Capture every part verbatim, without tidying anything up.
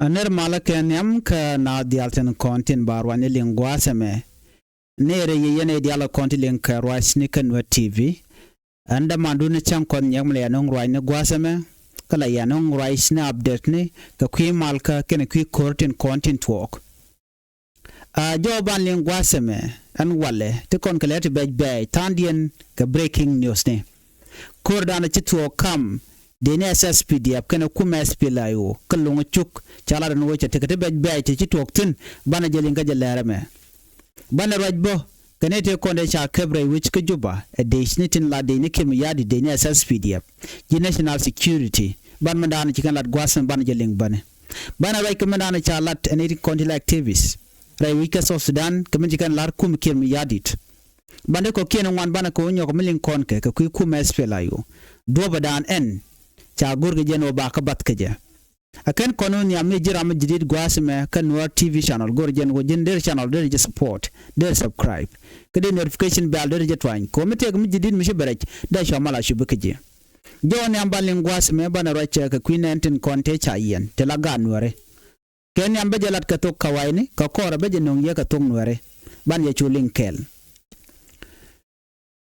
Ɛ nɛr malä kɛ nhiam kä naath diaal tin kɔn tin ba ruacni liŋ gua̱a̱th ɛmɛ. Nɛɛrɛ yɛ yɛn ɛ diaal kɔn ti liŋ kɛ ruacni kä Nuer T V. Ɛn dämandun ni cäŋ kɔn nyɛk mi la yɛn ɣöö ruacni gua̱a̱th ɛmɛ, kä la yɛn ɣöö ruacni update ni kɛ kui̱ malkä kɛnɛ kui̱ ko̱r tin kɔn tin tuɔɔk. A jɔw ban liŋ gua̱a̱th ɛmɛ ɛn walɛ ti kɔn kɛ lɛ ti bɛc bɛɛc tha̱a̱ŋdiɛn kɛ breaking news ni. Ko̱r danɔ ci thuɔɔk kam dee ni S S P D F kɛnɛ kumɛ S P L A I O kä luŋ cuk ca lat ɛn wecɛ tekɛ ti bɛc bɛɛc ti ci tuɔɔk thi̱n. Banɛ jɛ liŋ kä jɛ lɛr ɛmɛ. Banɛ ruac bä kɛ ni tëë kɔn dee ca kɛp rɛy wec kä Juba ɛ dec ni tin la dec ni Kiir Mayardit dec ni S S P D F ji̱ national security. Ban mɛn daanɔ ci kɛn lat gua̱a̱th ɛmɛ banɛ jɛ liŋ bäni. Banɛ ruac kɛ mɛn daanɔ ca lat ɛn ni ti kɔn ti la activist rɛy wec kä South Sudan kɛ mɛn ci kɛn lar kum Kiir Mayardit. Banɛ kɔ̱kiɛn ŋuan banɛ kɛ wä nyɔk mi liŋ kɔn kɛ kɛ kui̱ kum S P L A I O. Duɔ̱pɛ daan ɛn ca go̱r kɛ jɛn wä bakä bath kɛ jɛ. A kɛn kɔn wä nhiam mi ji̱ ram mi ji̱ dit gua̱a̱th mɛ kä Nuer T V channel go̱r jɛn wä ji̱n der channel der jɛ support der subscribe. Kä der notification bell der jɛ tuany kɛ wä mi tëëk mi ji̱ dit mi ci bɛ rɛc dee cua mal a cupi kä ji̱. Jɔw nhiam ban liŋ gua̱a̱th mɛ banɛ ruac cɛ kɛ kui̱ nɛn tin kɔn tëë ca yiɛn ti la gaat Nuɛri. Kɛ nhiam bä jɛ lat kɛ thok kawaini kɛ kɔrɛ bä jɛ no̱ŋ yɛ kɛ thok Nuɛri. Ban jɛ cu liŋ kɛɛl.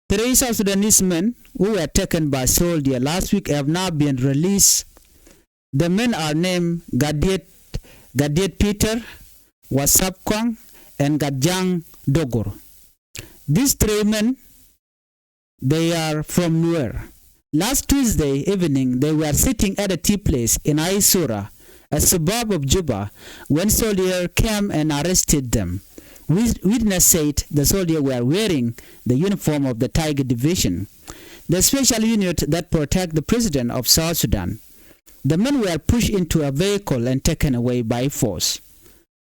Three South Sudanese men who were taken by soldier last week have now been released. The men are named Gadiet, Gadiet Peter, Wasap Kwang, and Gatjang Dogur. These three men, they are from Nuer. Last Tuesday evening, they were sitting at a tea place in Aisura, a suburb of Juba, when soldiers came and arrested them. Wit-, witness said the soldiers were wearing the uniform of the Tiger Division, the special unit that protect the president of South Sudan. The men were pushed into a vehicle and taken away by force.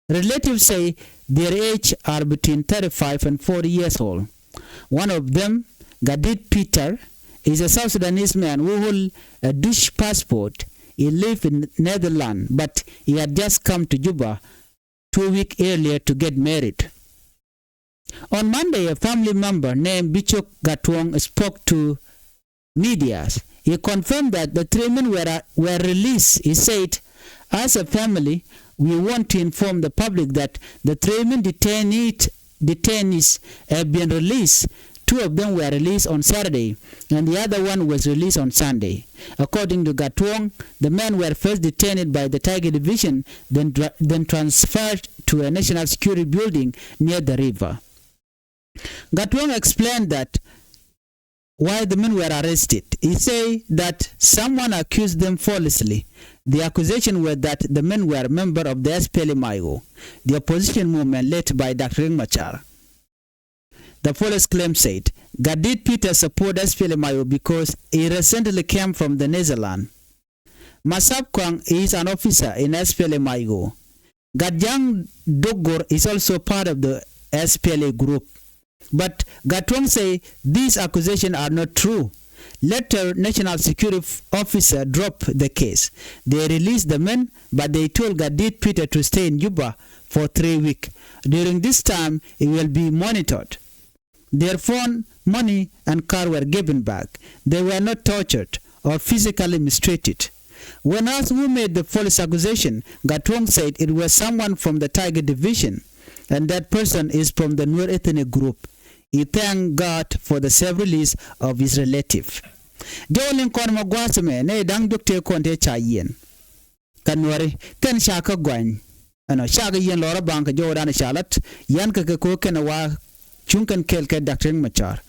Relatives say their age are between thirty-five and forty years old. One of them, Gadid Peter, is a South Sudanese man who hold a Dutch passport. He live in Netherlands, but he had just come to Juba two weeks earlier to get married. On Monday, a family member named Bichok Gatwong spoke to media. He confirmed that the three men were, were released. He said, "As a family, we want to inform the public that the three men detained, detainees have been released. Two of them were released on Saturday, and the other one was released on Sunday." According to Gatwong, the men were first detained by the Tiger Division, then tra-, then transferred to a national security building near the river. Gatwong explained that why the men were arrested. He said that someone accused them falsely. The accusation was that the men were a member of the S P L M I O, the opposition movement led by Doctor Riek Machar. The false claim said Gadid Peter support S P L M I O because he recently came from the Netherlands. Masab Kwang is an officer in S P L M I O. Gatjang Dogor is also part of the S P L A group. But Gatwang say these accusations are not true. Later, National Security f-, Officer dropped the case. They released the men, but they told Gadid Peter to stay in Juba for three weeks. During this time, he will be monitored. Their phone, money, and car were given back. They were not tortured or physically mistreated. When asked who made the false accusation, Gatwang said it was someone from the Tiger Division, and that person is from the Nuer ethnic group. He thanked God for the safe release of his relative. Jɔw liŋ kɔn mɛ gua̱a̱th mɛ nɛ da̱ŋ jok tëë kɔn tëë ca yiɛn. Kä Nuɛri kɛn ca kä gɔany. Ɛnɔ ca kä yiɛn lɔrä baŋ kɛ jɔwdan ca lat yɛn kɛ kɛ ko̱ kɛn wa cuŋ kɛn kɛɛl kɛ Dak Riek Machar.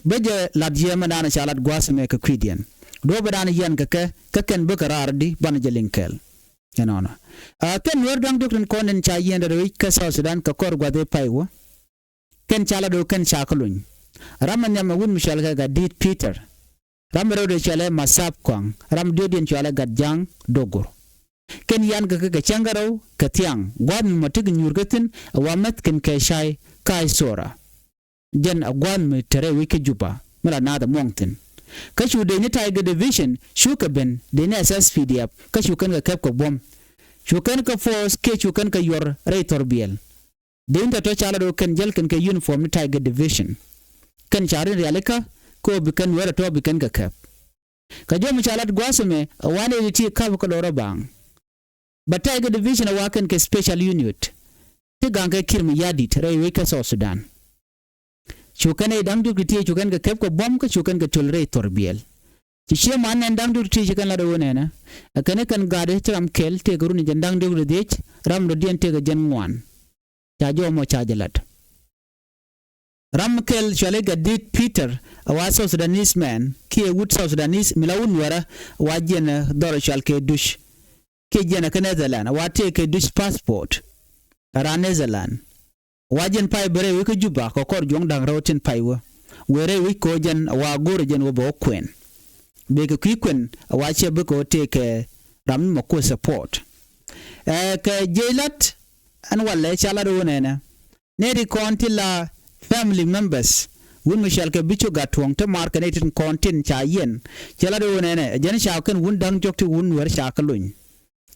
Bä jɛ lat yɛ mɛ dan ca lat gua̱a̱th mɛ kɛ kui̱diɛn. Duɔ̱pɛ dan yɛn kɛ kɛ kä kɛn bä kɛ raar di banɛ jɛ liŋ kɛɛl. Ɛnɔnɔ. A kɛn Nuɛr da̱ŋ diɔ̱k tin kɔn in ca yiɛn rɛy wec kä South Sudan kɛ kɔr gua̱th i̱ pay wä. Kɛn ca lat do̱ kɛn ca kä luny. Ram ɛ nhiam ɛ wut mi cɔal kɛ Gatdit Peter. Ram rɛwdɛ cɔalɛ Masap Kuaŋ, ram diɔ̱kdiɛn cɔalɛ Gatjaŋ Dogur. Kɛn yan kɛ kɛ kɛ cäŋ kɛ rɛw kɛ thiaŋ gua̱a̱th mi mɔ tekɛ nyuur kä thi̱n ɛ wa mäth kɛn kɛ cay ka̱a̱c thora. Jɛn ɛ gua̱a̱th mi te rɛy wec kä Juba mi la naath ɛ muɔ̱ŋ thi̱n. Kä cu dec ni Tiger Division cukɛ ben dec ni S S P D F kä cu kɛn kɛ kɛp kɛ buɔ̱m. Cu kɛn kɛ force kiɛ cu kɛn kɛ yuɔr rɛy thɔrbiɛl. Dee in tɔ̱tɔ̱ ca lat ɣöö kɛn jäl kɛn kɛ uniform ni Tiger Division. Kɛn ca rin rialikä kä ɣöö bi kɛn wɛɛr ɛ tɔ̱ bi kɛn kɛ kɛp. Kɛ jɔm ca lat gua̱a̱th ɛmɛ ɛ wanɛ ti ti ka̱p kä lɔr ɛ baŋ. Bä Tiger Division ɛ wa kɛn kɛ special unit ti gaŋ kɛ Kiir Mayardit rɛy wec kä South Sudan. Cu kɛn ɛ da̱ŋ diɔ̱k ti tiee cu kɛn kɛ kɛp kɛ buɔ̱m kä cu kɛn kɛ töl rɛy thor biɛl. Ci ciɛ man nɛn da̱ŋ diɔ̱k ti tiee ci kɛn lat ɛ ɣöö nɛnɛ ɛ kɛn ɛ kɛn ga̱a̱dɛ ci ram kɛl tëëkɛ run jɛn da̱ŋ diɔ̱k ti dhiec, ram rɔ diɛn tëëkɛ jɛn ŋuan. Ca jɔmɔ ca jɛ lat. Ram kɛl cuali Gatdit Peter a wa South Sudanese man kiɛ wut South Sudanese mi la wut Nuɛrä, wa jiɛn dhɔr cual kɛ Duc kiɛ jiɛn kä Netherland, a wa tëëkɛ Duc passport. Ɛ ran Netherland. Wa jɛn pay bɛ rɛy wec kä Juba kɛ kɔr juɔ̱ŋ da̱ŋ rɛw tin pay wä. Wëë rɛy wec kɛ wä jɛn a wa go̱rɛ jɛn wä bɛ wä kuɛn. Bëë kɛ kui̱ kuɛn a wa ciɛ bikɛ wä tëëkɛ ram mi mɛ kuɛ support. Ɛ kɛ jiɛc lat ɛn walɛ ca lat wä nɛnɛ. Nɛy ti kɔn ti la family members wun mi cɔal kɛ Bicok Gattuɔ̱ŋ ti mar kɛ nɛy ti kɔn tin ca yiɛn. Cɛ lat wun ɛnɛ ɛ jɛn ca kɛn wun da̱ŋ diɔ̱k ti wun Nuɛr ca kä lony.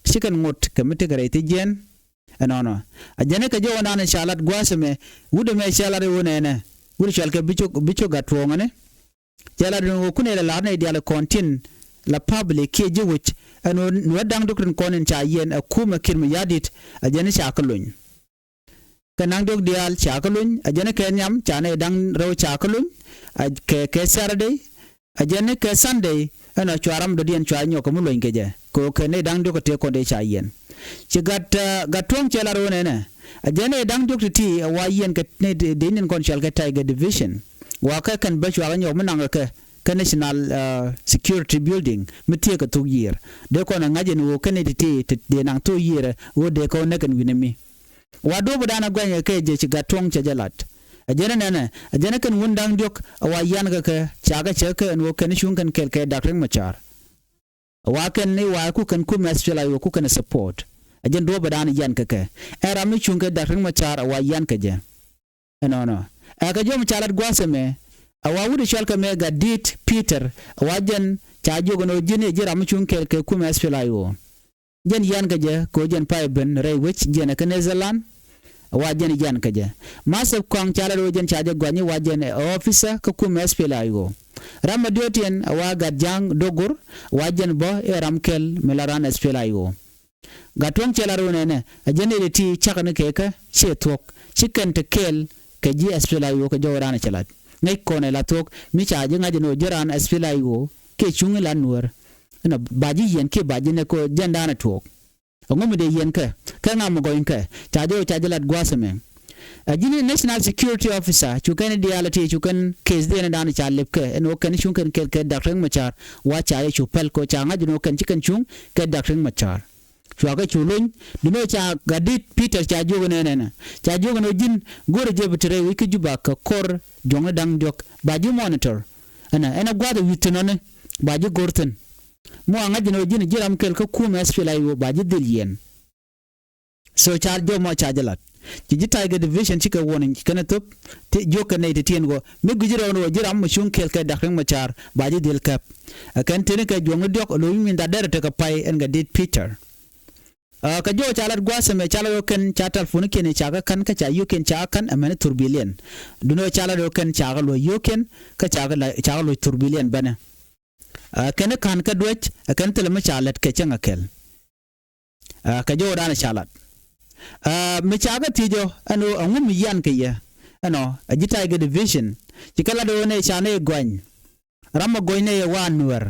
Ci kɛn ŋot kɛ mi tekɛ rɛy thi jiɛn. Ɛnɔnɔ ɛ jɛn kɛ jɔwändan ca lat gua̱a̱th ɛmɛ. Wut ɛmɛ cɛ lat wun ɛnɛ wut cɔal kɛ Bicok, Bicok Gattuɔ̱ŋ ɛnɛ. Cɛ lat wun ɛ wä kun ɛ la lar nɛy diaal kɔn tin la public kiɛ ji̱ wec ɛn wä Nuɛr da̱ŋ diɔ̱k tin kɔn in ca yiɛn ɛ kumɛ Kiir Mayardit ɛ jɛn ca kä lony. Kɛ naŋ diɔ̱k diaal ca kä lony, a jɛn kɛ nhiam ca nɛy da̱ŋ rɛw ca kä lony, a kɛ, kɛ Saturday, a jɛn kɛ Sunday, ɛn a cua ram dɔ̱diɛn cua nyɔk kɛ mi luɔ̱ny kɛ jɛ, kɛ ɣöö kɛ nɛy da̱ŋ diɔ̱k kɛ tëë kɔn dee ca yiɛn. Ci Gat, ah, Gattuɔ̱ŋ cɛ lar ɣöö nɛnɛ, a jɛn nɛy da̱ŋ diɔ̱k ti̱ti̱ a wa yiɛn kɛ nɛy dee, dee niɛn kɔn cɔal kɛ Tiger Division. Wa kɛ kɛn bä cua kɛ nyɔk mi naŋ kɛ kɛ, kɛ National, ah, Security Building, mi tiee kɛ thuk yiër. Dee kɔn a ŋa̱c ɛn ɣöö kɛ nɛy ti̱ti̱, ti dee naŋ thuk yiër, ɣöö dee kɛ ɣöö näk ɛn wi̱nɛ mi. Wa duɔ̱ɔ̱pdan ɛ gua̱nyɛ kɛ jɛ ci Gattuɔ̱ŋ cɛ jɛ lat. Ɛ jɛn ɛ nɛnɛ, ɛ jɛn ɛ kɛn wun da̱ŋ diɔ̱k ɛ wa yian kɛ kɛ, ca kɛ cɛ kɛ ɛn ɣöö kɛn cuŋ kɛn kɛl kɛ Dak Riek Machar. Ɛ wa kɛn i̱ wa ku kɛn kumɛ S P L A I O ku kɛn support. Ɛ jɛn duɔ̱ɔ̱pdan yian kɛ kɛ. Ɛ ram mi cuŋ kɛ Dak Riek Machar ɛ wa yian kɛ jɛ. Ɛnɔnɔ. Ɛ kɛ jɔm ca lat gua̱a̱th ɛmɛ, ɛ wa wut ɛ cɔal kɛ mɛ Gatdit Peter, ɛ wa jɛn ca jiök ɛn ɣöö ji̱n ɛ ji̱ ram mi cuŋ kɛl kɛ kumɛ S P L A I O. Jɛn yian kɛ jɛ kɛ ɣöö jɛn pay ben rɛy wec jiɛn ɛ kä Netherland. Wa jɛn yian kɛ jɛ. Masɛp Kɔaŋ ca lat ɣöö jɛn ca jɛ gua̱ny wa jɛn ɛ officer kä kumɛ S P L A I O. Ram ɛ diɔ̱ɔ̱tiɛn ɛ wa Gatjaŋ Dogur, wa jɛn bä ɛ ram kɛl mi la ran S P L A I O. Gattuɔ̱ŋ cɛ lat ɣöö nɛnɛ ɛ jɛn nɛy ti cakɛ ni kɛ kä ciɛ thuɔ̱k ci kɛn te kɛɛl kɛ ji̱ S P L A I O kɛ jɔwdan cɛ lat. Ŋäc kɔn ɛ la thuɔ̱k mi ca ji̱ ŋa̱c ɛn ɣöö ji̱ ran S P L A I O kiɛ cuŋ i̱ la Nuäär. Ɛnɔ ba ji̱ yiɛn kiɛ ba ji̱ nɛk kɛ ɣöö jɛndan ɛ tuɔɔk. Ɛŋu mi dee yiɛn kɛ kɛ ŋa mi gɔny kɛ ca jɛ ɣöö ca jɛ lat gua̱a̱th ɛmɛ. Ɛ ji̱n National Security Officer cu kɛn i̱ diaal ɛ ti cu kɛn case diɛn ɛ dan ca lep kɛ ɛn ɣöö kɛn cuŋ kɛn kɛl kɛ Dak Riek Machar wa ca yɛ cu päl kɛ ɣöö ca ŋa̱c ɛn ɣöö kɛn ci kɛn cuŋ kɛ Dak Riek Machar. Cuakɛ cu lony. Duundɛ ca Gatdit Peter ca jiök ɛn ɛnɛnɛ ca jiök ɛn ɣöö ji̱n go̱rɛ jɛ bi te rɛy wec kä Juba kɛ kɔr juɔ̱ŋni da̱ŋ diɔ̱k ba ji̱ monitor. Ɛnɛ ɛn ɛ gua̱a̱th ɛ wi̱i̱ thi̱n ɔni ba ji̱ go̱r thi̱n. Mi wa ŋa̱c ɛn ɣöö ji̱n ji̱ ram kɛl kä kumɛ S P L A I O ba ji̱ dhil yiɛn. So ca jɔmɔ ca jɛ lat. Ci ji̱ Tiger Division cikɛ warning kɛnɛ thop ti jiök kɛ nɛy ti tiɛn kɔ mi gui̱ci rɛw ni wä ji̱ ram mi cuŋ kɛɛl kɛ Dak Riek Machar ba ji̱ dhil käp. Ɛ kɛn teni kɛ juɔ̱ŋni diɔ̱k lo̱c mi min dhat derɛ tekɛ pay ɛn Gatdit Peter. Ɛ kɛ jɔw ca lat gua̱a̱th ɛmɛ ca lat ɣöö kɛn ca talponikiɛn ca kɛ ka̱n kä ca yio̱kiɛn ca kɛ ka̱n ɛmɛni thurbiliɛn. Duundɛ ɣöö ca lat ɣöö kɛn ca kɛ luɔ̱c yio̱kiɛn kä ca kɛ la, ca kɛ luɔ̱c thurbiliɛn bänɛ. Ɛ kɛn ka̱n kä duec ɛ kɛn thilɛ mi ca lät kɛ cäŋ ɛ kɛl. Ɛ kɛ jɔwdan ca lat. Ɛ mi ca kɛ thiec ɔ ɛn ɣöö ɛŋu mi yian kɛ yɛ ɛnɔ ɛ ji̱ Tiger Division. Ci kɛ lat ɣöö nɛ ca nɛ gɔny. Ram mi gɔny nɛ yɛ wa Nuɛr.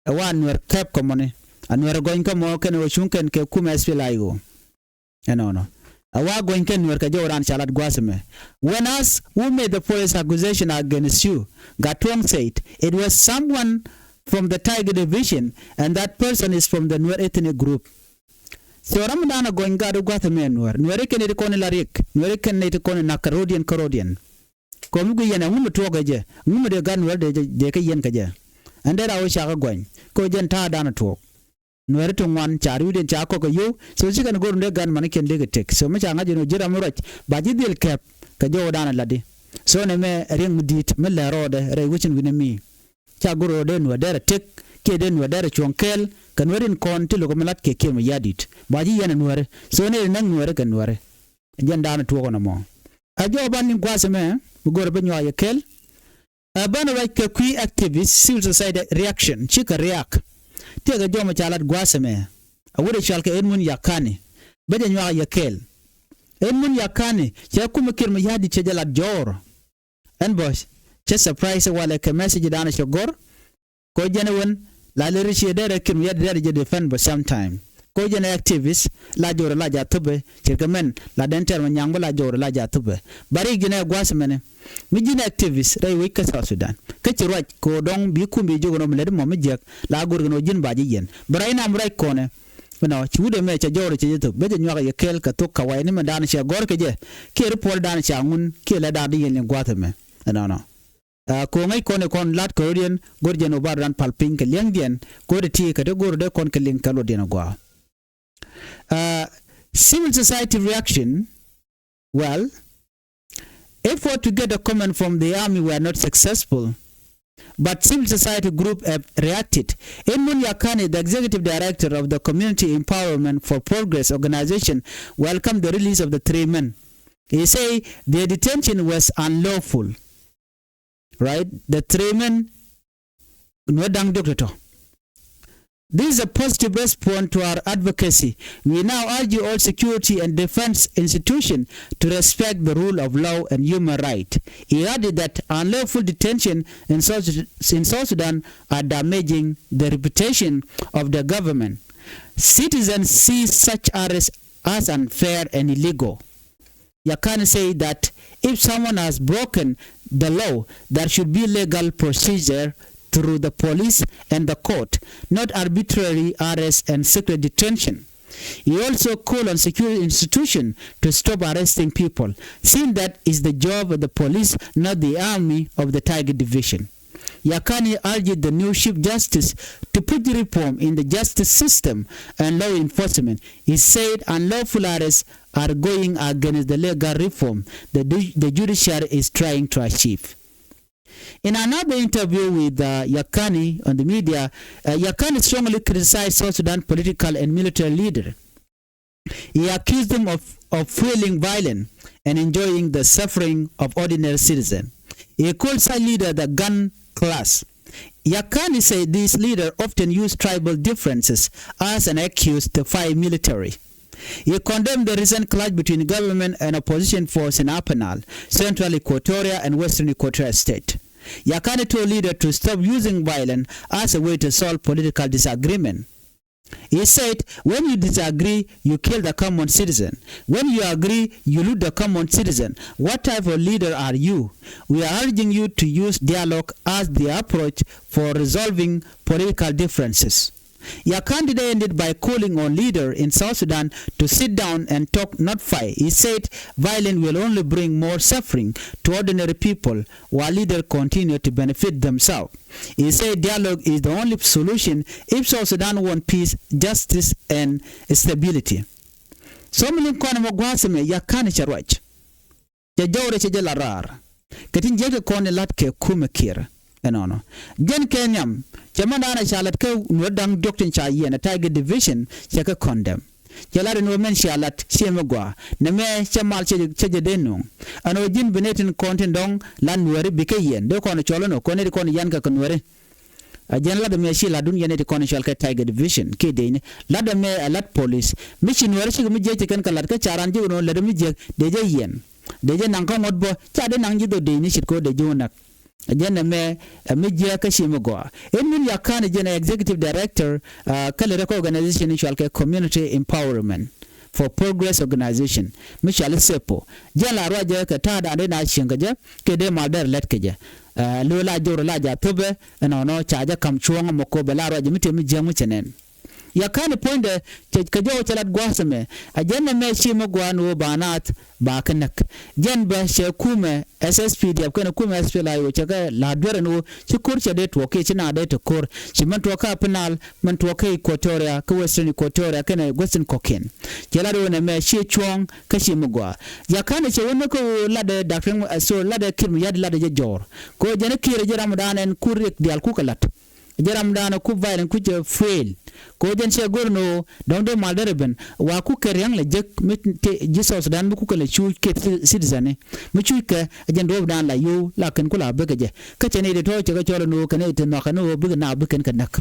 Ɛ wa Nuɛr kɛp kɛ mɔni. A Nuɛr gɔny kä mɔ kɛn ɣöö cuŋ kɛn kɛ kumɛ S P L A I O. Ɛnɔnɔ. Ɛ wa gɔny kɛ Nuɛr kɛ jɔwdan ca lat gua̱a̱th ɛmɛ. When asked who made the false accusation against you, Gattuɔŋ said it was someone from the Tiger Division and that person is from the Nuer ethnic group. So ram dan a gɔny gat gua̱th mɛ Nuɛr. Nuɛr ikɛn it kɔn ila Riek. Nuɛr ikɛn it kɔn inak rodiɛn kä rodiɛn. Kɔm iku yɛn ɛŋu mi tuɔɔk kɛ jɛ. Ɛŋu mi dee gat Nuɛr dee, dee kɛ yɛn kɛ jɛ. Ɛn dee ra wä cakɛ gɔny. Kɛ wä jɛn ta̱a̱ dan a tuɔɔk. Nuɛr ti ŋuan ca riwdiɛn ca kɔk kɛ yio̱w. So cikɛn go̱r in dee gat mani kiɛn dee kɛ tek. So mi ca ŋa̱c in wä ji̱ ram mi ruac ba ji̱ dhil kɛp kɛ jɔwdan a latdi. So nɛ mɛ riɛŋ mi di̱i̱t mi lɛ rɔɔdɛ rɛy wecin wi̱nɛ mi. Ca go̱r rɔ dee Nuɛr derɛ tëk kiɛ dee Nuɛr derɛ cuɔ̱ŋ kɛɛl kɛ Nuɛr in kɔn ti lo̱k mi lat kɛ kiɛ mi ya̱di̱t ba ji̱ yɛn ɛ Nuɛri. So nɛ ri näk Nuɛri kɛ Nuɛri. Jɛn da̱a̱n tuɔɔk ɛn ɛmɔ. Ɛ jɔw ban ni gua̱a̱th ɛmɛ mi go̱r ɛ bi nyuaak yɛ kɛɛl. Ɛ bän ruac kɛ kui̱ activist civil society reaction cikɛ riak. Tiɛɛkɛ jɔw mi ca lat gua̱a̱th ɛmɛ. A wut ɛ cɔal kɛ Edmund Yakani. Bä jɛ nyuak yɛ kɛɛl. Edmund Yakani cɛ kumɛ Kiir Mayardit cɛ jɛ lat jɔɔr. Ɛn bä cɛ surprise walɛ kɛ message dan cɛ gɔr. Ko jɛn wen la leri ciɛ derɛ Kiir Mayardit derɛ jɛ defend bä sometime. Ko jɛn activist la jɔɔr la ja thupɛ cirkɛ mɛn la den tɛr ma nyaŋ bä la jɔɔr la ja thupɛ. Bari jɛn ɛ guas mɛnɛ. Mi ji̱n activist rɛy wec kä South Sudan kä ci ruac kɛ ɣöö dɔ̱ŋ bi kum bi jiök ɛn ɣöö mi lät mɔ mi jiäk la go̱rkɛ ɛn ɣöö ji̱n ba ji̱ yɛn bɛ rɛy nam ruac kɔnɛ. Ɛnɔ ci wut ɛmɛ cɛ jɔɔr cɛ jɛ thop bɛ jɛ nyuak yɛ kɛɛl kɛ thok kawayni mɛ dan cɛ gɔ̱r kɛ jɛ kiɛ ri puɔl dan cɛ ŋun kiɛ lɛ dan di yɛn liŋ gua̱th ɛmɛ. Ɛnɔnɔ. Ɛ, ko̱ ŋäc kɔn ikɔn lat kɛ rɔ̱diɛn go̱r jɛn ɣöö bar dan pal piny kɛ liɛŋdiɛn ko̱ ti ti kɛ ti go̱r dee kɔn kɛ liŋ kɛ luɔtdiɛn agɔaa. Uh, civil society reaction. Well, effort to get a comment from the army were not successful, but civil society group have reacted. Edmund Yakani, the executive director of the Community Empowerment for Progress organization, welcomed the release of the three men. He say their detention was unlawful. Right? The three men, nuɛ da̱ŋ diɔ̱k tɔ̱tɔ̱. This is a positive response to our advocacy. We now urge all security and defense institutions to respect the rule of law and human rights. He added that unlawful detention in South, in South Sudan are damaging the reputation of the government. Citizens see such arrests as unfair and illegal. Yakani say that if someone has broken the law, there should be legal procedure through the police and the court, not arbitrary arrest and secret detention. He also called on security institutions to stop arresting people, since that is the job of the police, not the army of the Tiger Division. Yakani urged the new Chief Justice to push reform in the justice system and law enforcement. He said unlawful arrests are going against the legal reform the, the judiciary is trying to achieve. In another interview with uh, Yakani on the media, uh, Yakani strongly criticized South Sudan political and military leader. He accused them of, of fueling violence and enjoying the suffering of ordinary citizens. He called such leader the gun class. Yakani said these leaders often use tribal differences as an excuse to fight military. He condemned the recent clash between government and opposition force in Upper Nile, Central Equatoria and Western Equatoria State. Yakani told leaders to stop using violence as a way to solve political disagreement. He said, when you disagree, you kill the common citizen. When you agree, you loot the common citizen. What type of leader are you? We are urging you to use dialogue as the approach for resolving political differences. Yakani ended by calling on leaders in South Sudan to sit down and talk, not fight. He said violence will only bring more suffering to ordinary people while leaders continue to benefit themselves. He said dialogue is the only solution if South Sudan want peace, justice and stability. So mi liŋ kɔn mɛ gua̱a̱th mɛ Yakani cɛ ruac. Cɛ jɔwrɛ cɛ jɛ la raar. Kɛ tin jiäk kɛ kɔn in lat kɛ kumɛ Kiir. Ɛnɔnɔ. Jɛn kɛ nhiam cɛ mɛn da̱a̱n a ca lat kä nuɔ̱t da̱ŋ diɔ̱k tin ca yiɛn a Tiger Division cɛ kɛ condemn. Cɛ lat in wä mɛn cia lat ciɛ mi gɔaa nɛ mɛ cɛ mal cɛ jɛ dee nuŋ. Ɛn wä ji̱n bi nɛ tin kɔn tin dɔ̱ŋ la nuääri bikɛ yɛn dee kɔn cɔl ɛn wä kɔn nɛ ti kɔn yɛn kɛ kɛ nuääri. A jɛn lat ɛmɛ ci latdun yɛn nɛ ti kɔn cɔl kɛ Tiger Division kiɛ dee ni lat ɛmɛ a lat police mi ci nuääri cikɛ mi jiäk ci kɛn kɛ lat kä ca ran ji̱ wä nɔ lat mi jiäk dee jɛ yɛn dee jɛ naŋ kä ŋuɔ̱t bä ca dee naŋ ji̱ dhok dee ni cit kɛ wä dee ji̱ wä näk. Jɛn ɛmɛ ɛ mi jiääk kä ci mi gɔaa. Edmund Yakani jɛn ɛ executive director kä lɛ rɛ kä organization in cual kɛ community empowerment for progress organization mi cual i̱ sepo. Jɛn la ruacɛ kɛ ta̱a̱ da̱a̱n dee na cieŋ kɛ jɛ kɛ dee mal dɛr lɛt kɛ jɛ. Lo̱ la jor la ja thopɛ ɛnɔnɔ ca jɛ kam cuɔ̱ŋ ɛmɔ kop ɛ la ruacɛ mi tëë mi jiääk mi cɛ nɛn. Yakani puɔ̱nydɛ kɛ jɔw cɛ lat gua̱a̱th ɛmɛ. A jɛn ɛmɛ ci mi gua̱a̱n ɣöö ba naath ba kä näk. Jɛn bä cɛ kumɛ S S P D F kɛnɛ kumɛ S P L A I O cɛ kɛ la̱a̱t duer ɛn ɣöö ci ko̱r cɛ dee tuɔɔk kiɛ ci naath dee te ko̱r ci mɛn tuɔɔk kä Upper Nile mɛn tuɔɔk kä Equatoria kä Western Equatoria kɛnɛ guäthin kɔ̱kiɛn. Cɛ lat ɣöö nɛmɛ ciɛ cuɔ̱ɔ̱ŋ kä ci mi gua̱a̱. Yakani cɛ wä näk kä ɣöö latdɛ Doctor Riek, sorry, latdɛ Kiir Mayardit latdɛ jɛ jɔ̱ɔ̱r. Kɛ ɣöö jɛn ɛ Kiir ɛ ji̱ ramdan ɛn kur Riek diaal kukɛ la̱t. Jɛ ramdan ku violence ku cɛ fail. Kɛ ɣöö jɛn cɛ go̱r ni ɣöö dɔ̱ŋ dee mal derɛ ben wa ku kɛ ria̱ŋ lɛ jek mi ji̱ South Sudan mi ku kɛ lɛ cuuc kɛ citizen ni mi cuuc kɛ. Ɛ jɛn duɔ̱ɔ̱pdan la yio̱w la kɛn ku la bekɛ jɛ kä cɛ ni ti tɔ̱ cɛ kɛ cɔl ni ɣöö kɛn ti nhɔakɛ ni ɣöö bikɛ na bikɛn kɛ näk.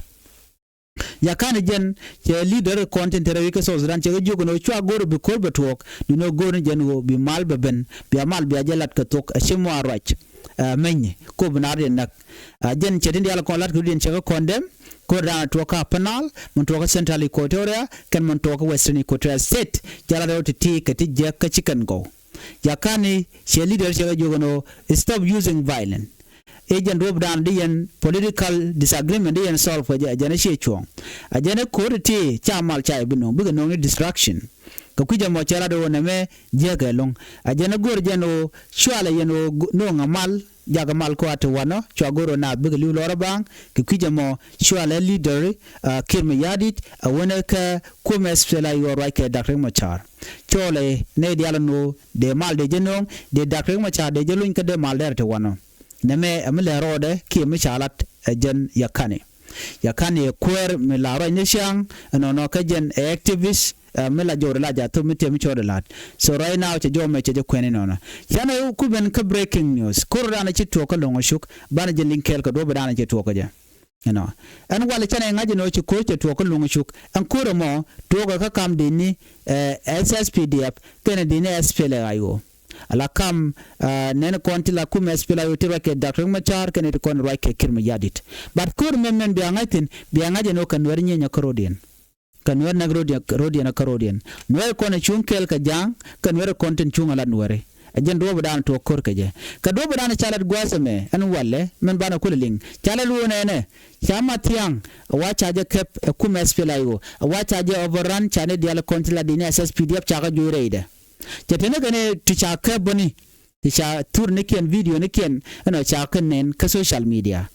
Yakan jɛn cɛ leader kɔn tin te rɛy wec kä South Sudan cɛ kɛ jiök ɛn ɣöö cua go̱r bi ko̱r bɛ tuɔɔk, duundɛ ɣöö go̱r ni jɛn ɣöö bi mal bɛ ben, bia mal bia jɛ lat kɛ thok, ɛ ci mɔ a ruac, ɛ, meny ko bi nar yɛ näk. Ɛ, jɛn cɛ tin diaal kɔn lat kɛ rut yɛn cɛ kɛ kɔn dɛm, ko̱r dan tuɔɔk kä Upper Nile, min tuɔɔk kä Central Equatoria, kɛn min tuɔɔk kä Western Equatoria State, jɛ lat rɛw ti ti kɛ ti jiäk kä ci kɛn gɔw. Yakani cɛ leader cɛ kɛ jiök ɛn ɣöö stop using violence. I̱ jɛn duɔ̱ɔ̱pdan di yɛn political disagreement di yɛn solve kɛ jɛ, jɛn ɛ ciɛ cuɔ̱ɔ̱ŋ. Ɛ jɛn ɛ ko̱r ti ca mal ca yɛ bi no̱o̱ŋ, bikɛ no̱o̱ŋ ni distraction. Kɛ kui̱c ɛmɔ cɛ lat ɣöö nɛmɛ jiäk ɛlɔ̱ŋ. Ɛ jɛn ɛ go̱r jɛn ɣöö cualɛ yɛn ɣöö no̱o̱ŋ ɛ mal, jakɛ mal kɔaa ti wanɔ, cua go̱r ɣöö naath bikɛ li̱w lɔrä baaŋ. Kɛ kui̱c ɛmɔ cualɛ leader, ɛ, Kiir Mayardit, ɛ wänɛ kɛ kumɛ SPLA-IO ruac kɛ Dak Riek Machar. Cuɔlɛ nɛy diaal ɛn ɣöö dee mal dee jɛ no̱o̱ŋ, dee Dak Riek Machar dee jɛ luny kä dee mal dɛr ti wanɔ. Nɛmɛ ɛ mi lɛ rɔɔdɛ kiɛ mi ca lat ɛ jɛn Yakani. Yakani ɛ kuäär mi la ruac ni ciaŋ ɛnɔnɔ kä jɛn ɛ activist, ɛ mi la jɔwdɛ la ja̱ thop mi tiɛm mi cɔɔdɛ la̱t. So right now cɛ jɔw mɛ cɛ jɛ kuɛn inɔnɔ. Canɛ ku ben kä breaking news. Ko̱r dan ci tuɔɔk kä Loŋ Cuk, banɛ jɛ liŋ kɛɛl kɛ duɔ̱ɔ̱p dan ci tuɔɔk kä jɛ. Ɛnɔ. Ɛn walɛ canɛ ŋa̱c inɔ ci ko̱r cɛ tuɔɔk kä Loŋ Cuk. Ɛn ko̱r ɛmɔ tuɔɔk ɛ kä kam deni, ɛ, SSPDF kɛnɛ deni SPLA-IO. Ala kam, ah, nɛn kɔn ti la kumɛ SPLA-IO ti ruac kɛ Dak Riek Machar kɛnɛ ti kɔn ruac kɛ Kiir Mayardit. But ko̱r mɛn mɛn bia ŋa̱c thi̱n, bia ŋa̱c ɛn ɣöö kɛ Nuɛr nyieny kä ro̱diɛn. Kɛ Nuɛr näk ro̱diɛn, ro̱diɛn kä ro̱diɛn. Nuɛr kɔn ɛ cuŋ kɛɛl kɛ Ja̱a̱ŋ, kɛ Nuɛr kɔn tin cuŋ ɛ la Nuɛri. Ɛ jɛn duɔ̱ɔ̱pdan tuɔɔk ko̱r kɛ jɛ. Kɛ duɔ̱ɔ̱pdan ca lat gua̱a̱th ɛmɛ, ɛn walɛ, mɛn banɛ kulɛ liŋ. Ca lat wun ɛnɛ, ca Mathiaŋ, ɛ wa ca jɛ kɛp, ɛ kumɛ SPLA-IO. Ɛ wa ca jɛ overrun, ca ni diaal kɔn ti la dini SSPDF ca kä juɔc rɛydɛ. Cɛ teni kɛn ti ca kɛ bäni, ti ca thurnikiɛn, videonikiɛn, ɛnɔ ca kɛ nɛn kä social media.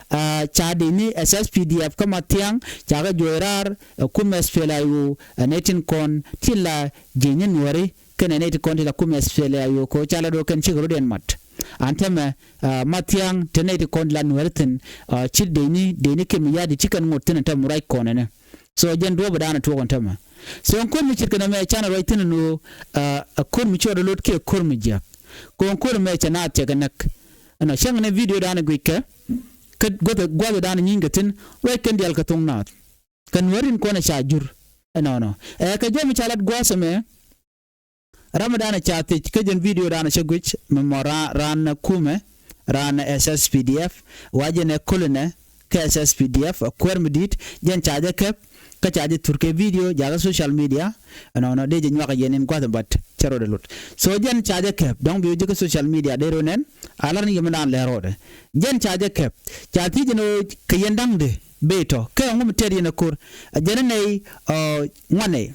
Ah, ca dini SSPDF kä Mathiaŋ ca kɛ juɔc raar, ɛ kumɛ SPLA-IO, ɛ nɛy tin kɔn tin la jiɛc ni Nuɛri kɛnɛ nɛy tin kɔn tin la kumɛ SPLA-IO kɛ ɣöö ca la do̱r kɛn cikɛ rɔ̱diɛn mat. An täämɛ, ah, Mathiaŋ te nɛy tin kɔn tin la Nuɛri thi̱n, ah, ci dini, dini Kiir Mayardit ci kɛn ŋot thi̱n ɛn täämɛ ruac kɔn ɛnɛ. So jɛn duɔ̱ɔ̱pdan tuɔɔk ɛn täämɛ. So ɛn ko̱r mi ce̱tkɛ nɛmɛ canɛ ruac thi̱n ɛn ɣöö, ah, ɛ ko̱r mi cɔɔdɛ lot kiɛ ko̱r mi jiäk. Kɛ ɣöö ɛn ko̱r ɛmɛ cɛ naath cɛ kɛ näk. Ɛnɔ cäŋ ni videodan guickɛ, kä gua̱th, gua̱thdan nyi̱i̱ŋkɛ thi̱n, ruac kɛn diaal kɛ thoŋ naath. Kɛ Nuɛr in kɔn ɛ ca jur. Ɛnɔnɔ. Ɛ kɛ jɔw mi ca lat gua̱a̱th ɛmɛ, ram mi dan ca thiec kä jɛn videodan cä guic mi mɔ raan, raan kumɛ, raan SSPDF, wa jɛn ɛ kolinɛ kä SSPDF, ɛ kuäär mi di̱i̱t, jɛn ca jɛ kɛp, kä ca jɛ thur kɛ video, jakä social media, ɛnɔnɔ dee jɛ nyuak yɛn in gua̱th but cɛ rɔɔdɛ lot. So jɛn ca jɛ kɛp, dɔ̱ŋ bi wä ji̱ kä social media dee rɔ nɛn, a lar ni yɛ mi dan lɛ rɔɔdɛ. Jɛn ca jɛ kɛp, ca thiec ɛn ɣöö kɛ yɛn da̱ŋdɛ, bee tɔ, kɛ ŋu mi tɛt yɛn ɛ ko̱r, ɛ jɛn ɛ nɛy, ɛ, ŋuanɛ.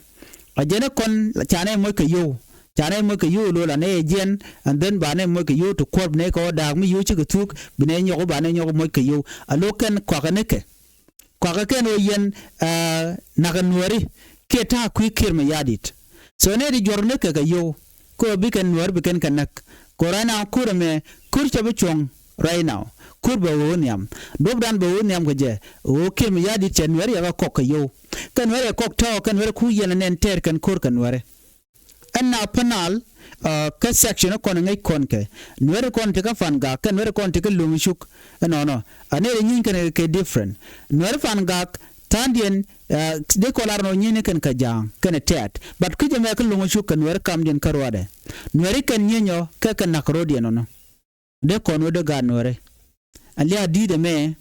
A jɛn ɛ kɔn ca nɛ moc kɛ yio̱w. Ca nɛ moc kɛ yio̱w lo̱l a nɛ yɛ jiɛn, and then ba nɛ moc kɛ yio̱w ti kuɔr bi nɛ kɛ ɣöö da̱a̱k mi yio̱w cikɛ thuk, bi nɛ nyɔk ba nɛ nyɔk moc kɛ yio̱w. A lo̱k kɛn kɔakɛ nikɛ. Kɔakɛ kɛn ɣöö yɛn, ah, nakä Nuɛri kiɛ ta̱a̱ kui̱ Kiir Mayardit. So nɛ ti juɔ̱r nikɛ kɛ yio̱w. Kɛ ɣöö bi kɛn Nuɛr bi kɛn kɛ näk. Kɛ ɣöö right now ko̱r ɛmɛ, ko̱r cɛ bi cuɔ̱ŋ right now. Ko̱r bɛ ɣöö nhiam. Duɔ̱pdan bɛ ɣöö nhiam kɛ jɛ. Ɣöö Kiir Mayardit cɛ Nuɛr yɛ kɛ kɔk kɛ yio̱w. Kɛ Nuɛr yɛ kɔk tɔ̱, kɛ Nuɛr ku yɛn ɛ nɛn tɛɛr kɛn ko̱r kɛ Nuɛri. Ɛn na Upper Nile, ah, kä section kɔn ŋäc kɔn kɛ. Nuɛri kɔn ti kä Pangak, kɛ Nuɛri kɔn ti kä Loŋ Cuk. Ɛnɔnɔ. A nɛy rɛ nyieny kɛn kɛ different. Nuɛri Pangak, tha̱a̱ŋdiɛn, ah, dee kɔn lar nɔ nyieny ni kɛn kɛ Ja̱a̱ŋ, kɛn tɛ̈t. But kui̱c ɛmɛ kä Loŋ Cuk kɛ Nuɛri kamdiɛn kä ruaadɛ. Nuɛri kɛn nyieny ɔ, kɛ kɛ nakä ro̱diɛn ɔnɔ. Dee kɔn wä dee gaat Nuɛri. Ɛn lia̱a̱ di̱i̱t ɛmɛ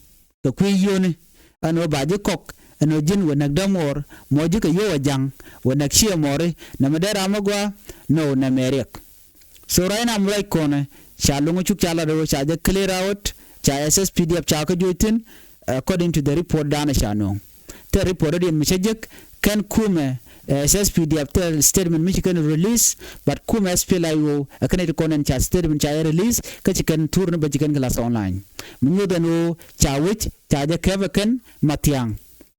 kɛ kui̱ yio̱o̱ni. Ɛn ɣöö ba ji̱ kɔk, ɛn ɣöö ji̱n wä näk dämuɔɔr, mɔ ji̱ kɛ yio̱w ɛ Ja̱ŋ, wä näk ciɛ mɔɔri, nɛmɛ dee ram mi gɔaa, nɔ nɛmɛ riɛk. So right now mi ruac kɔnɛ, ca Loŋ Cuk ca lat ɣöö ca jɛ clear out, ca SSPDF ca kä juɔc thi̱n, according to the report danɛ ca nööŋ. Thil report rɔ̱diɛn mi cä jek, kɛn kumɛ, eh, SSPDF thil statement mi ci kɛn release, but kumɛ SPLA-IO, eh, kɛn it kɔn ɛn ca statement ca yɛ release, kä ci kɛn thur ni bä ci kɛn kɛ lath online. Mi nyuɔth ɛn ɣöö ca wec, ca jɛ kɛp ɛ kɛn Mathiaŋ.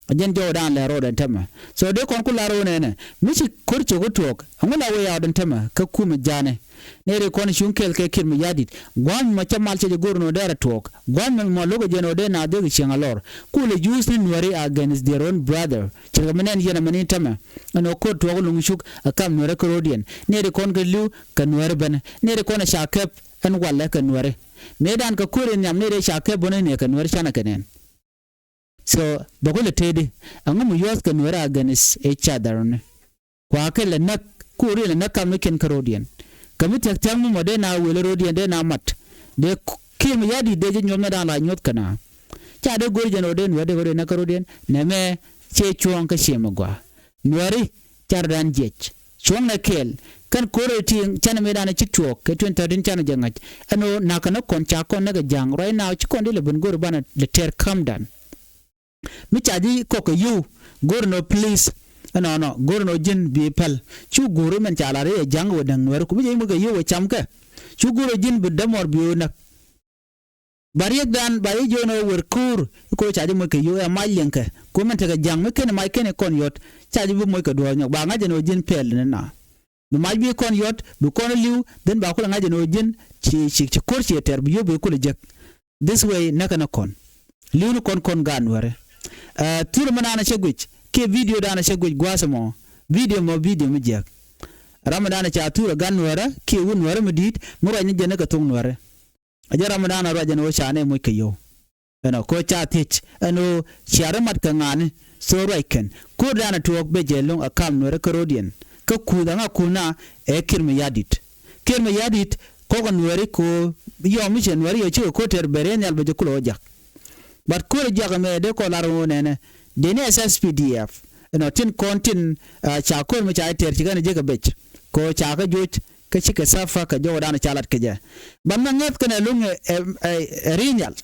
A jɛn jɔwdan lɛ ro̱o̱dɛ ɛn tämɛ. So dee kɔn ku lar ɣöö nɛnɛ, mi ci ko̱r cok ɣä tuɔɔk, ɛŋu la way out ɛn tämɛ, kä kumɛ ja̱a̱nɛ. Nɛy ri kɔn cuŋ kɛɛl kɛ Kiir Mayardit. Gua̱a̱th mi ma cä mal cɛ jɛ go̱r nɔ dee rɛ tuɔɔk. Gua̱a̱th mi ma lo̱k ɛ jɛn ɔ dee naath dee kɛ cieŋ a lɔr. Kulɛ use ni Nuɛri against their own brother. Ce̱tkɛ mi nɛn yɛn ɛmɛni tämɛ. Ɛn ɔ ko̱r tuɔɔk Loŋ Cuk ɛ kam Nuɛri kä ro̱diɛn. Nɛy ri kɔn kɛ li̱w kɛ Nuɛri benɛ. Nɛy ri kɔn ɛ ca kɛp ɛn walɛ kɛ Nuɛri. Mëëdan kɛ ko̱r in nhiam nɛy ri ca kɛp benɛ ni kɛ Nuɛri canɛ kɛ nɛn. So bɛ ku lɛ tëëdi, ɛŋu mi yuɔth kɛ Nuɛri against each other ni? Kua kɛ lɛ näk, ku ri lɛ näk kam ni kɛn kä ro̱diɛn. Kä mi thia̱k thia̱k mi mɔ dee na wël ro̱diɛn dee na mat. Dee Kiir Mayardit dee jɛ nyuɔth na dan la nyuɔth kɛ na. Ca dee go̱r jɛn ɣöö dee Nuɛri dee ɣöö dee näk kä ro̱diɛn, nɛmɛ ciɛ cuɔ̱ɔ̱ŋ kä ciɛ mi gɔaa. Nuɛri cardan jiɛc. Cuɔ̱ŋnɛ kɛɛl. Kɛn ko̱r ɛ ti canɛ mëëdan ɛ ci tuɔɔk kɛ twenty thirteen canɛ jɛ ŋa̱c. Ɛn ɣöö na̱kɛ ni kɔn ca kɔn näk ɛ ja̱a̱ŋ. Right now ci kɔn di lɛ ben go̱r banɛ lɛ tɛr calm down. Mi ca ji̱ kɔk kɛ yio̱w go̱r ɛn ɣöö please. Ɛnɔnɔ go̱r ɛn ɣöö ji̱n bi päl. Cu go̱r mɛn ca lar i̱ ɛ ja̱a̱ŋ wä däŋ Nuɛri ku mi jɛ i̱ muk kɛ yio̱w ɛ camkɛ. Cu go̱r ɛ ji̱n bi dämɔr bi ɣöö näk. Ba riɛkdan ba i̱ jiön ɣöö wer ko̱o̱r i̱ ko̱o̱r ca ji̱ moc kɛ yio̱w ɛ mac liɛŋkɛ. Ku mɛn tekɛ ja̱ŋ mi ken mac ken i̱ kɔn yɔt ca ji̱ bi moc kɛ duɔ̱ɔ̱r nyɔk ba ŋa̱c ɛn ɣöö ji̱n pɛl ni na. Bi mac bi kɔn yɔt bi kɔn li̱w dhen ba kulɛ ŋa̱c ɛn ɣöö ji̱n ci ci ci ko̱r ci ɛ tɛr bi yio̱w bi kulɛ jek. This way näkɛ ni kɔn li̱w ni kɔn kɔn gaat Nuɛri. Ɛ thurɛ mi naan cɛ guic kiɛ video dan cɛ guic gua̱a̱th ɛmɔ. Video mɔ video mi jiäk. Ram mi dan ca thurɛ gaat Nuɛrä kiɛ wut Nuɛrä mi di̱i̱t mi ruac ni jɛn ni kɛ thok Nuɛri. A jɛ ram mi dan a ruac ɛn ɣöö ca nɛ moc kɛ yio̱w. Ɛnɔ ko̱ ca thiec ɛn ɣöö cia ri mat kɛ ŋa̱a̱ni. So ruac kɛn ko̱r dan a tuɔɔk bɛ jɛ lo̱ŋ a kam Nuɛrä kä ro̱diɛn. Kä kuuth aŋa kuuth na ɛ Kiir Mayardit. Kiir Mayardit kɔk a Nuɛri ko̱ yɔm mi cɛ Nuɛri yɔ cikɛ ko̱r tɛr bɛ rɛy nhial bɛ jɛ kulɛ wä jak. But ko̱r a jak ɛmɛ dee kɔn lar ɣöö nɛnɛ dee ni S S P D F. Ɛnɔ tin kɔn tin ca ko̱r mi ca tɛr ci kɛn a jek a bec ko̱ ca kä joc. Kä cikɛ safa kɛ jɔwä dan ca lat kɛ jɛ. But mɛ ŋäth kɛn ɛ lo̱ŋ ɛ ɛ ɛ rɛy nhial.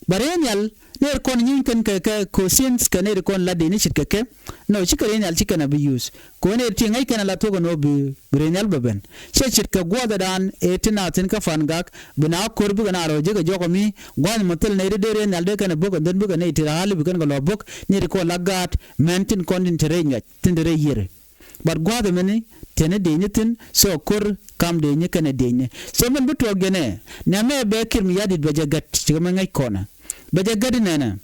Ba rɛy nhial ner kɔn nyiny kɛn kɛ kɛ kosins kɛ ner kɔn la dini cit kɛ kɛ. Nɔ cikɛ rɛy nhial cikɛ na bi use. Kɛ ner ti ŋäc kɛn a la thuɔk nɔ bi bi rɛy nhial bɛ ben. Cɛ cit kɛ guɔthɛ dan ɛ ti na thin kä fan gak bi na ko̱r bikɛ na rɔ jek a jɔk mi gua̱ny mɔ thil ner dee rɛy nhial dee kɛn a bok and then bikɛ ner ti ra hali bi kɛn kɛ lɔ bok ner kɔn la gaat mɛn tin kɔn tin te rɛy nyuac tin te rɛy yier. But gua̱a̱th ɛmɛni teni diecni thi̱n so ko̱r kam diecni kɛnɛ diecni. So min bi tuɔɔk jɛnɛ nɛmɛ bɛ Kiir Mayardit bɛ jɛ gät cikɛ mɛ ŋäc kɔnɛ. Bɛ jɛ gät inɛnɛ.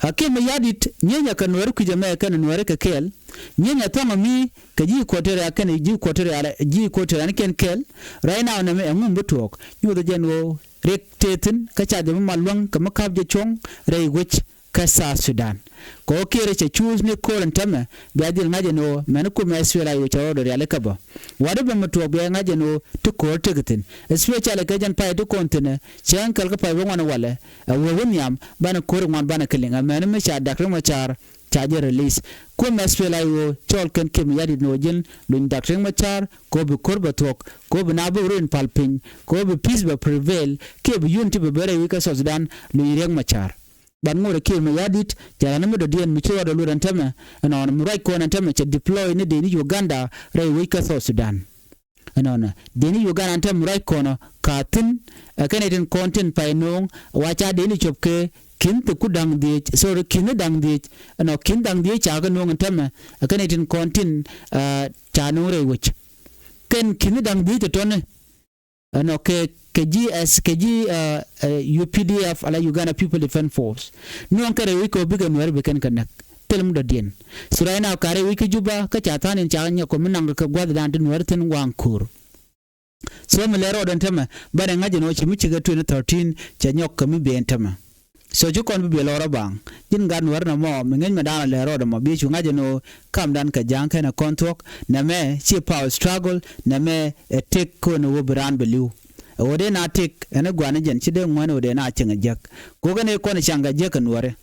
A Kiir Mayardit nyieny ɛ kɛ Nuɛri kui̱c ɛmɛ kɛnɛ Nuɛri kɛ kɛɛl. Nyieny ɛ thɔŋ ɛmi kɛ ji̱ Equatoria kɛnɛ ji̱ Equatoria ji̱ Equatoria ni kɛn kɛɛl. Right now nɛmɛ ɛŋu mi bi tuɔɔk nyuuth jɛn ɣöö riɛk tëë thi̱n kä ca jɛ mi mal luäŋ kɛ mi ka̱p jɛ cuɔ̱ŋ rɛy wec. Kä South Sudan. Kɛ ɣöö Kiir cɛ cuuth ni ko̱r ɛn täämɛ bia dhil ŋa̱c ɛn ɣöö mɛn kum ɛ SPLA-IO cɛ rɔɔdɛ rialikä bä. Wa̱t i̱ bɛ mi tuɔɔk bia ŋa̱c ɛn ɣöö ti ko̱r tëk thi̱n. Especially kɛ jɛn pay ti kɔn thi̱n ɛ cɛ ɣän kɛl kä pay bä ŋuan walɛ ɛ wee wä nhiam banɛ ko̱r ŋuan banɛ kɛ liŋ ɛ mɛn mi ca Dak Riek Machar ca jɛ release. Kum SPLA-IO cɔɔl kɛn Kiir Mayardit ni ɣöö ji̱n luny Dak Riek Machar kɛ ɣöö bi ko̱r bɛ thuɔ̱k kɛ ɣöö bi na bi rin pal piny kɛ ɣöö bi peace bɛ prevail kiɛ bi unity bɛ ben rɛy wec kä South Sudan luny Riek Machar. But ŋot ɛ Kiir Mayardit cɛ rani mi dɔ̱diɛn mi ci rɔɔdɛ luɔt ɛn täämɛ. Ɛnɔnɔ mi ruac kɔn ɛn täämɛ cɛ deploy ni dee ni Uganda rɛy wec kä South Sudan. Ɛnɔnɔ dee ni Uganda ɛn täämɛ mi ruac kɔn ɔ ka thi̱n. Ɛ kɛn ɛ tin kɔn tin pay no̱o̱ŋ wa ca dee ni cop kɛ ki̱n thi̱ku da̱ŋ dhiec sorry ki̱n da̱ŋ dhiec. Ɛnɔ ki̱n da̱ŋ dhiec ca kɛ no̱o̱ŋ ɛn täämɛ ɛ kɛn ɛ tin kɔn tin ca no̱o̱ŋ rɛy wec. Kɛn ki̱n da̱ŋ dhiec ɛ tɔ̱ni. Ɛnɔ kɛ kɛ ji̱ S kɛ ji̱ U P D F ala Uganda People Defence Force. Nuɔ̱ŋ kɛ rɛy wi̱c kɛ ɣöö bikɛ Nuɛri bikɛn kɛ näk thil mi dɔ̱diɛn. So right now ka rɛy wi̱c kä Juba kä ca tha̱a̱ŋ in ca nyɛ kɔ mi naŋ kɛ gua̱thdan ti Nuɛri thi̱n waŋ ko̱r. So mi lɛ rɔɔdɛ ɛn täämɛ banɛ ŋa̱c ɛn ɣöö ci mi cikɛ twenty thirteen cɛ nyɔk kɛ mi ben ɛn täämɛ. So ci kɔn bi biɛ lɔrä baŋ ji̱n gat Nuɛr nɔmɔ mi ŋäc mɛ da̱a̱n a lɛ rɔɔdɛ mɔ bi cu ŋa̱c ɛn ɣöö kamdan kɛ ja̱a̱ŋ kɛnɛ kɔn thuɔ̱k. Nɛmɛ ci power struggle nɛmɛ ɛ tëk kɔn ɛ ɣöö bi raan bɛ li̱w. Ɛ ɣöö dee na tëk ɛn ɛ gua̱n ɛ jɛn ci dee ŋuɛ̈n ɛ ɣöö dee na cieŋ ɛ jiäk. Kukɛ ni kɔn ɛ caŋ kɛ jiäk kɛ Nuɛri.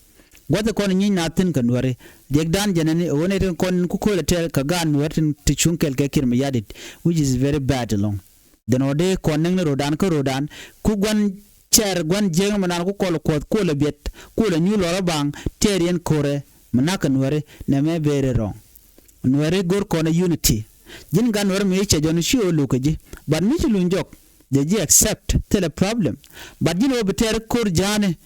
Gua̱th ɛ kɔn ɛ nyieny na thi̱n kɛ Nuɛri. Jiäkdan jɛn ɛn ɛ ɣöö ni tin kɔn ku ko̱l ɛ tɛr kɛ gaat Nuɛr tin ti cuŋ kɛl kɛ Kiir Mayardit, which is very bad ɛlɔ̱ŋ. Dhen ɔ dee kɔn näk ni ro̱dan kä ro̱dan ku gua̱n cɛr gua̱n jiäk mi nan ku kɔl kuɔth kuɔl ɛ biɛt kuɔl ɛ nyuur lɔr ɛ baŋ tɛɛr yɛn ko̱rɛ mi na̱k kɛ Nuɛri nɛmɛ very wrong. Nuɛri go̱r kɔn ɛ unity. Ji̱n gat Nuɛri mi cɛ jɔn ci ɣöö luk kɛ ji̱ but mi ci luny jɔk jɛ ji̱ accept thilɛ problem. But ji̱n ɣöö bi tɛɛr ko̱r ja̱a̱ni.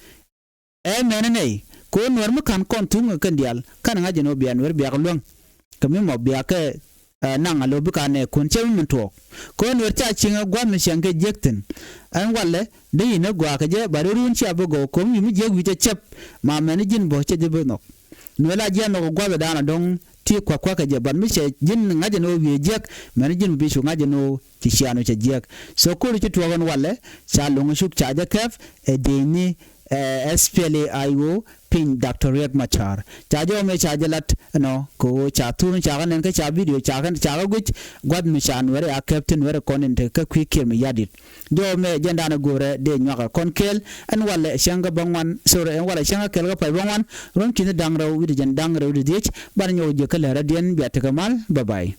Ɛ mɛn nɛy kɛ ɣöö Nuɛr mi ka̱n kɔn thuŋ kɛn diaal ka̱n ŋa̱c ɛn ɣöö bia Nuɛr biak luäŋ. Kɛ mi mɔ biak kɛ naŋ a lo̱ bikɛ a nɛɛkun cɛ mi min tuɔɔk. Kɛ ɣöö Nuɛr ca cieŋ ɛ gua̱th mi cieŋ kɛ jiäk thi̱n. Ɛn walɛ dee yin ɛ gɔaa kɛ jɛ ba run cia bi gɔw ko̱m wi̱i̱ mi jiäk wi̱i̱ cɛ cäp. Ma mɛn ji̱n bä cɛ ji̱ bi nhɔk. Nuɛr la jiɛn nhɔk ɛ gua̱thdan a dɔ̱ŋ ti kua̱k kua̱k kɛ jɛ but mi cɛ ji̱n ŋa̱c ɛn ɣöö wi̱i̱ jiäk mɛn ji̱n bi cu ŋa̱c ɛn ɣöö ci ciaanu cɛ jiäk. So ko̱ri ci tuɔɔk ɛn walɛ ca lo̱ŋ cuk ca jɛ kɛp ɛ dee ni eh, S P L A I O piny Doctor Riek Machar. Ca jɔw mëë ca jɛ lat ɛnɔ kɛ ɣöö ca thur ni ca kɛ nɛn kä ca video ca kɛ ca kɛ guic gua̱th mi ca Nuɛri a kɛp ti Nuɛri kɔn in te kä kui̱ Kiir Mayardit. Jɔw mëë jɛn da̱a̱n ɛ go̱o̱rɛ dee nyuakɛ kɔn kɛɛl ɛn walɛ cäŋ kä bäŋuan, sorry, ɛn walɛ cäŋ kä kɛl kä pay bäŋuan, ruɔ̱n ki̱ni da̱ŋ rɛw wi̱cdɛ jiɛn da̱ŋ rɛw wi̱cdɛ dhieec, banɛ nyɔk jiök kä läärädiɛn, bia tekɛ mal, bye bye.